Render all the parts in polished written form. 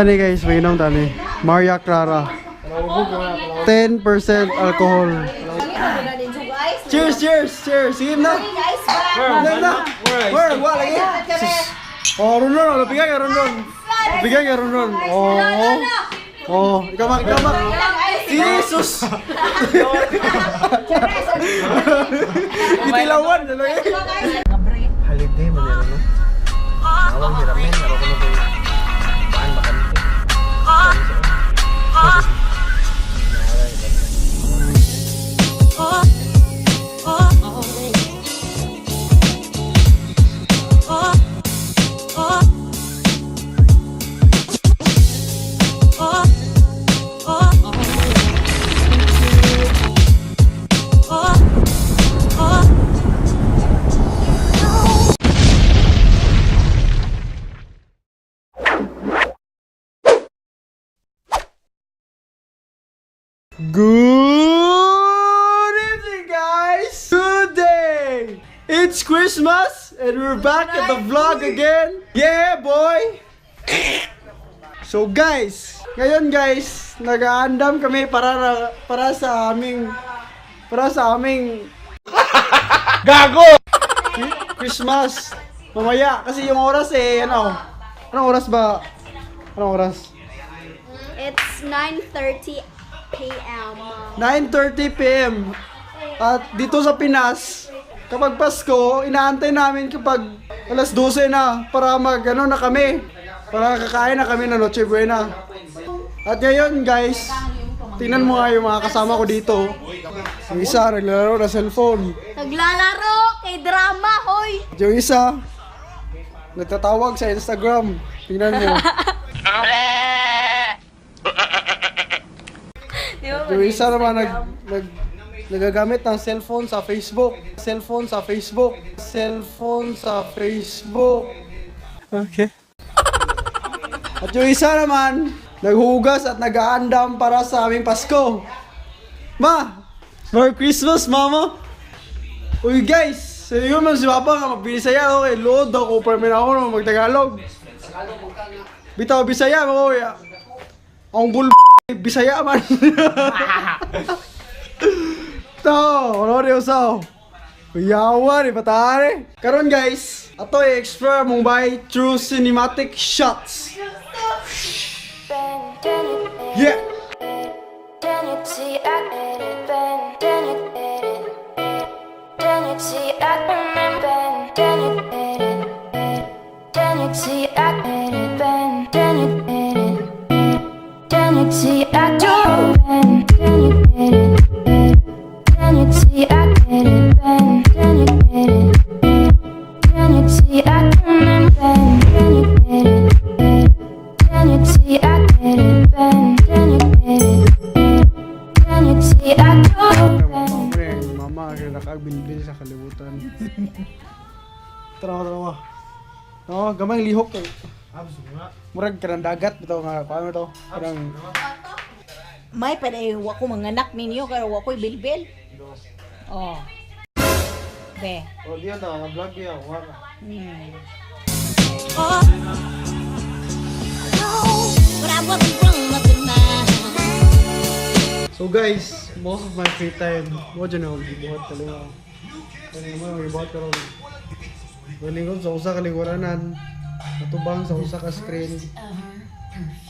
Ani guys, mainom tani. Maria Clara. 10% alcohol. Cheers, cheers, cheers. Sige na. Sige na. Where, wa lagi. Oh, ron ron, bigay ron ron. Bigay ron ron. Oh. Oh, ikaw mak, ikaw mak. Jesus. Itilawan talaga. Holiday man nila no. Awang hiramin, araw ko na ko. Baan bakante. Good evening, guys! Good day! It's Christmas and we're back at the vlog again. Yeah, boy! So guys, ngayon guys, nag-aandam kami para sa aming Gago! Christmas. Mamaya kasi yung oras eh ano? Anong oras ba? Anong oras? It's 9:30 p.m. 9:30 p.m. At dito sa Pinas, kapag Pasko, inaantay namin kapag alas 12 na para mag ano na kami. Para kakain na kami ng Noche Buena. At ngayon guys, tingnan mo nga yung mga kasama ko dito. Yung isa naglalaro na cellphone. Naglalaro kay drama, hoy. At yung isa, nagtatawag sa Instagram. Tingnan mo. Yung isa naman nagagamit ng cellphone sa Facebook. Cellphone sa Facebook. Cellphone sa Facebook. Okay. At yung isa naman, naghugas at nag-aandam para sa aming Pasko. Ma! Merry Christmas, Mama! Uy guys! So yun man si Papa nga magbisaya, okay, load ako, permin ako naman magtagalog. Bitaw Bisaya, mga kuya. Ang bull Bisaya man. To, ano rin usaw? Yawa ni patare. Karon guys, ato i-explore Mumbai through cinematic shots. Yeah. Mama, kaya nakagbilbil sa kalibutan. Tara, tara. No, gamay lihok kay. Murag kanang dagat bitaw nga paano to? Kanang May paday wa ko manganak ninyo kay wa ko'y bilbil. Oh. Be. Oh, diyan ta nga vlog ya, wa ka. So guys, most of my free time, mo dyan ako gibuhat talaga. Kaya mo ako gibuhat karon. Galingkod sa usa ka lingkuranan, natubang sa usa ka screen.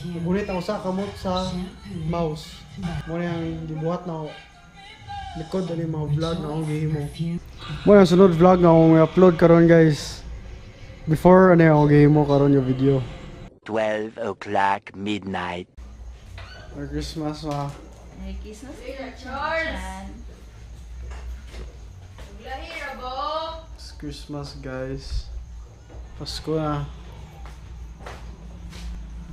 Ngunit ang usa kamot sa mouse. Mo na yung gibuhat na ako. Likod ani mga vlog na akong gihimo. Mo na sunod vlog na akong i-upload karon guys. Before ano yung akong gihimo karon yung video. 12 o'clock midnight. Merry Christmas ma. Merry Christmas. It's Christmas, guys. Pasko na.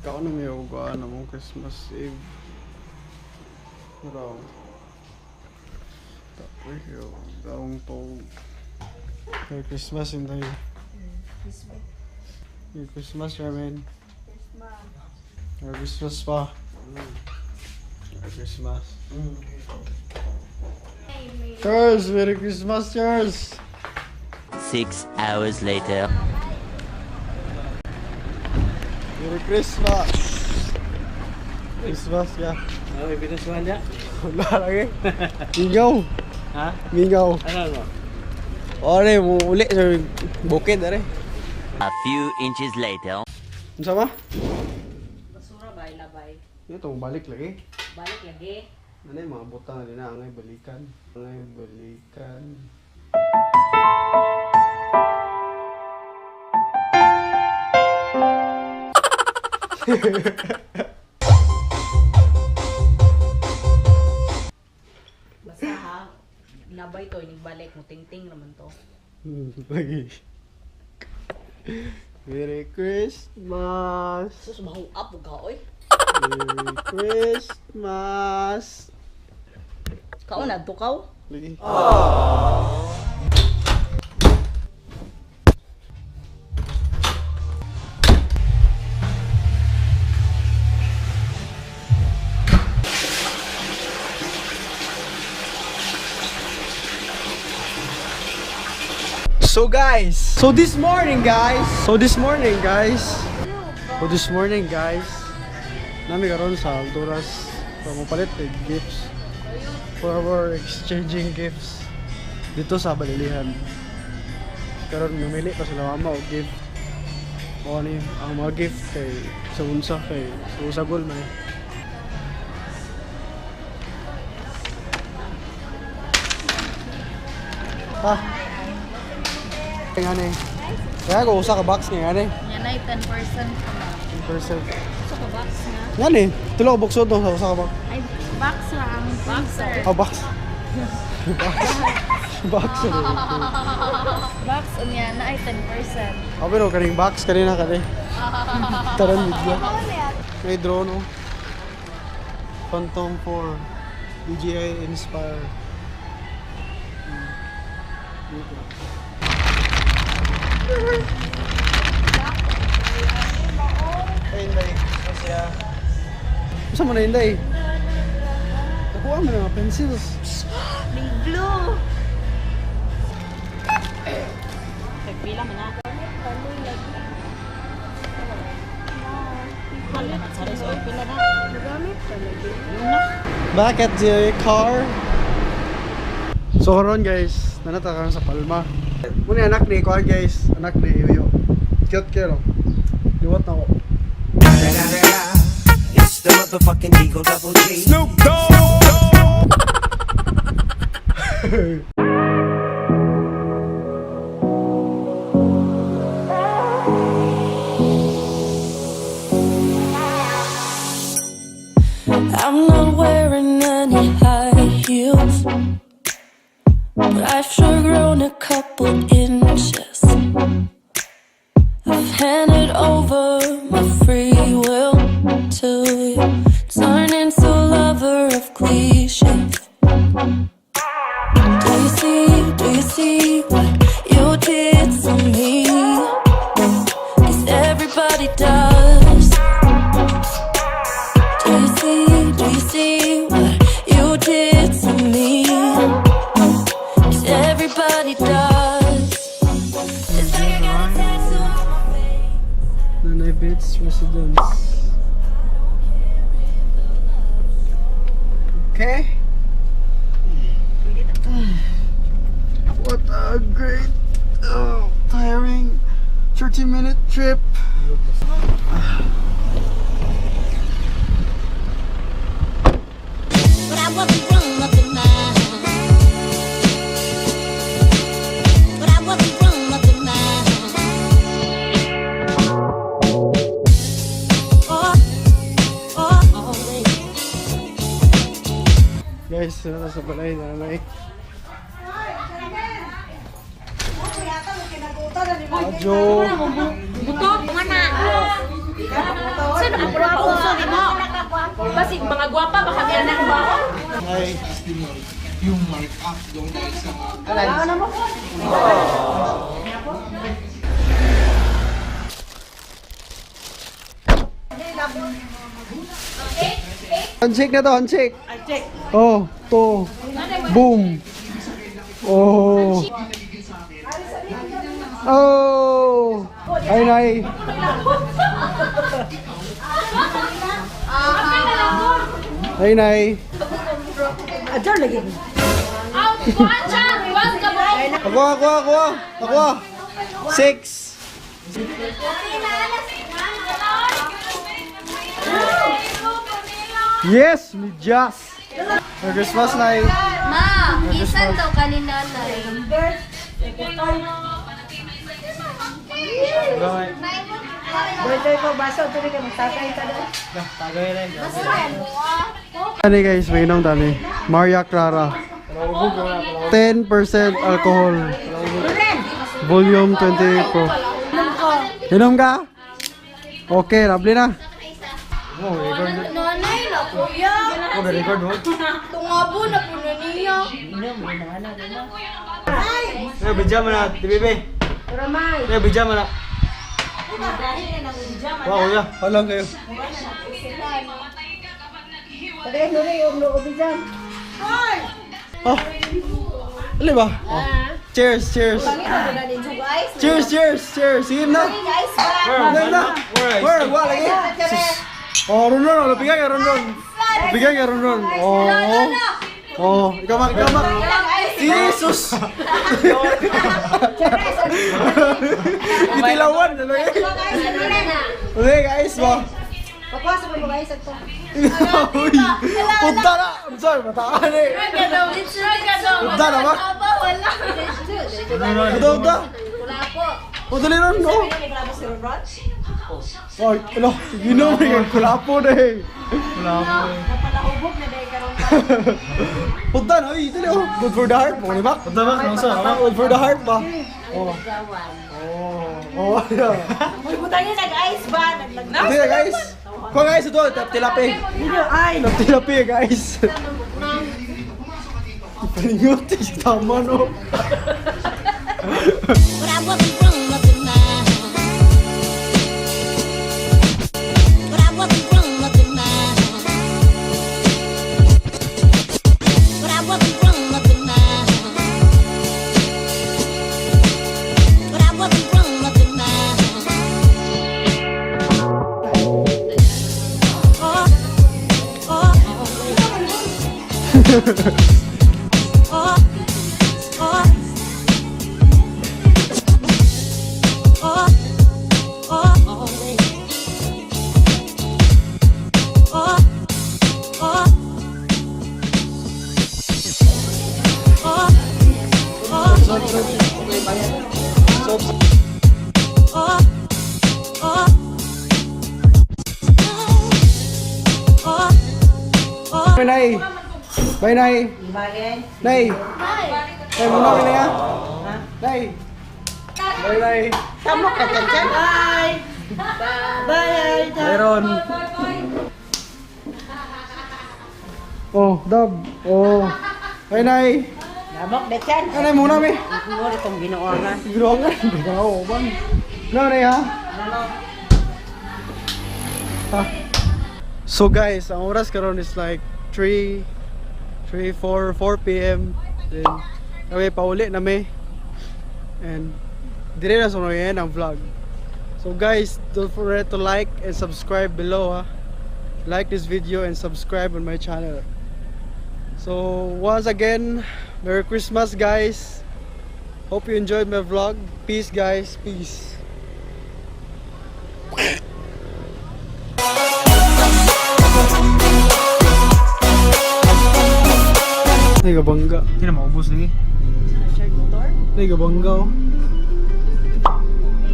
Ikaw na may ugaan na mong Christmas Eve. Pero, tapos yung daong to. Merry Christmas, hindi. Merry Christmas, Ramen. Merry Christmas pa. Merry Christmas. Cheers! Merry Christmas, cheers! 6 hours later. Merry Christmas! Christmas ya. Oh, ibinasuhan niya? Wala lagi. Mingaw. Ha? Mingaw. Ano mo? Ore, mo uli sa bukid are. A few inches later. Unsa ba? Basura ba ilabay? Ito balik lagi. Balik lagi. Ano yung mga butang na angay balikan. Angay balikan. Basta ha, labay to, balik mo ting-ting naman to. Lagi. Merry Christmas. Sus, mahuap ka oy. Merry Christmas. Kaon na tukaw. Lagi. So guys, so this morning guys, so this morning guys, so this morning guys, nami karon sa Alturas para mopalit og gifts for our exchanging gifts dito sa Balilihan. Karon mamili pa sila mama og gift. O ano yun, ang mga gift kay sa unsa kay sa usagol man. Eh. Ha? Nga ni. Kaya ko usa ka box nga ni. Yan ay 10% ka ma. 10%. Sa ka box na? Nga ni, tulo ka box to sa usa ka box. Ay, box ra ang freezer. Ah, box. Box. Box. Ano? Box unya na ay 10%. Ah, pero kaning box kanina kani. Taran bigla. May drone oh. Phantom 4 DJI Inspire. Dito. Ay, Inday. Masaya. Saan mo na, Inday? Nakuha mo na mga pencils. May blue. Pila man na. Pila na. Nagamit talaga. Back at the car. So karon guys, nanata karon sa Palma. Muna anak ni kuan guys, anak ni Yoyo. Cute kayo no. Liwat na ko. It's the motherfucking Eagle Double G. I'm not wearing any high heels, but I've sure grown a couple inches. I've handed over my free will to you, turn into a lover of cliches. Do you see what you did to me? 'Cause everybody does. Do you see what you did to me? 'Cause everybody does. It's like I got a tattoo on my face. Nanay Bates Residence. Okay. What a great, oh, tiring 30-minute trip. But I wasn't grown up in mine. But I wasn't grown up in mine. Oh, oh, always. Guys, nasa sa balay nanay. Adyo. Mana? Sino ang pauso ni mo? Basig mga gwapa baka may anak ba? Hi. Yung markup doon dahil sa Handshake na to, handshake. Oh, to. Boom. Oh. Oh. Ay, nay. Nay, nay. Ador lagi. Out! Kuhan siya! Kuhan ka ba? Ako, ako, ako. Ako. Six. Yes, medyas. Merry Christmas, Nay. Ma, isan daw ka ni nanay. Birthday ko, baso. Tuloy ka, magtatay ka doon. Tani guys, may inom tani. Maria Clara. 10% alcohol. Volume 20 pro. Inom ka? Okay, rabli na. Nanay na, kuya. record mo. Tungabo na po na niya. Eh, bidya mo na, bebe. Eh, bidya mo na. Wow, kuya. Halang kayo. Tagay, nuri, yung loob dyan. Oh. Ano ba? Oh. Cheers, cheers. Cheers, cheers, cheers. Sige na. Guys, ba? Sige na. Where? Wala lagi. Sus. Oh, ron ron, bigay ka ron ron. Bigay ka ron ron. Oh. Oh, ikaw mak, ikaw mak. Jesus. Itilawan ano eh. Okay, guys, ba. Papasok mo guys, ito. Uy. Punta na. I'm sorry, mataan eh. Punta na ba? Wala. Punta, punta. Punta rin ron, oh. Ay, ala, ginom eh, kulapo na eh. Napalahubog na dahil karon. Punta na, uy, dali oh. Good for the heart, mo ni Mac. Punta Mac, Good for the heart ba? Oh. Oh, oh, yeah. Uy, butang yun, nag-ice ba? Hindi na guys. Kuha guys, ito, tap tilapi. Ay! Tap tilapi guys. Palingot, tama no. But I wasn't grown up in my. But I wasn't grown up in my. But I wasn't grown up in my. But I wasn't grown up in my. Oh, oh, oh, oh. Oh, oh, oh, oh, oh, oh, oh, oh, oh. Bye, Nay. Bye, Nay. Bagay. Nay. Nay, muna ka na ya. Nay. Bye, Nay. Tamo ka dyan. Bye! Bye! Meron. Oh, dab. Oh. Bye, Nay. Lamok na dyan. Ay, Nay, muna mi. Mo itong ginoongan. Ginoongan. Ginoo, bang. No, Nay, ha? Ha? So guys, ang oras karon is like 3 3 4 4 PM. Then kami pauli na mi. And dire na sunoy ang vlog. So guys, don't forget to like and subscribe below ha. Like this video and subscribe on my channel. So once again, Merry Christmas guys. Hope you enjoyed my vlog. Peace guys, peace. Ay, gabangga. Hindi na maubos lagi. Ay, gabangga oh.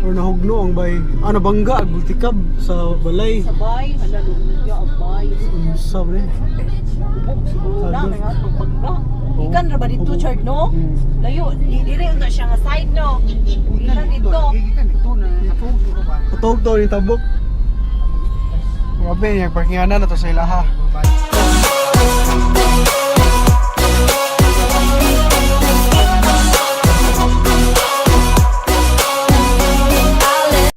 Or nahugno ang bay. Ah, nabangga. Agultikab sa balay. Sabay, hala luya, abay. Unsa ba ni? Wala na nga itong pagka. Ikan ra ba dito, Chard, no? Hmm. Layo, di dire unta siya nga side, no? Ikan dito. Patog daw ni tabok. Grabe, yung parkinganan na to sa ilaha.